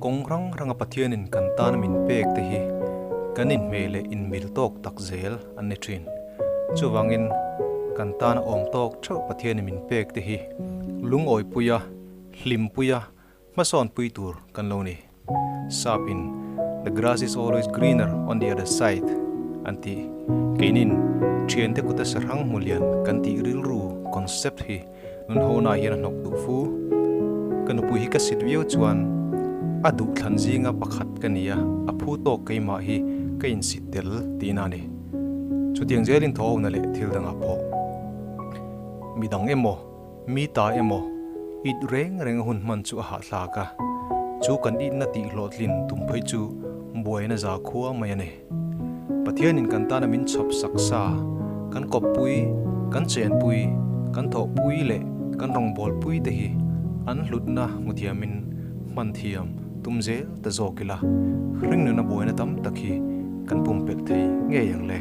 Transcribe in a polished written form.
Kawng hrang hranga Pathianin kan tana min pek te hi kan inhmeh leh inmil tawk tak zel an ni thin. Chuvangin kan tana awm tawk theuh Pathianin min pek te hi lungawipuia, hlimpuia, hmasawnpui tur kan lo ni. Sapin The grass is always greener on the other side an ti. Keinin thiante kuta sahrang hmu lian kan tih rilru concept hi nun hona hian a hnawk duh fu. Ka nupui hi ka sit viau chuan a duh thlan zinga pakhat ka ni a, a phu tawk keimah hi ka insit tel tihna a ni. Chutiang zelin thaw hona leh thil dangah pawh midang emaw, Mi ta emaw, it reng reng a hun hman chu a hahthlak a, chu kan itna tih hlawhtlin tum phei chu buaina za khua mai a ni. Pathianin kan tana min chhawp sak sa, kan kawppui, kan chenpui, kan thawhpui leh kan rawngbawlpui te hi an hlutna hmu thiamin hman thiam tum zel ta zawk ila, hringnuna buaina tam tak hi kan pumpelh thei ngei ang le.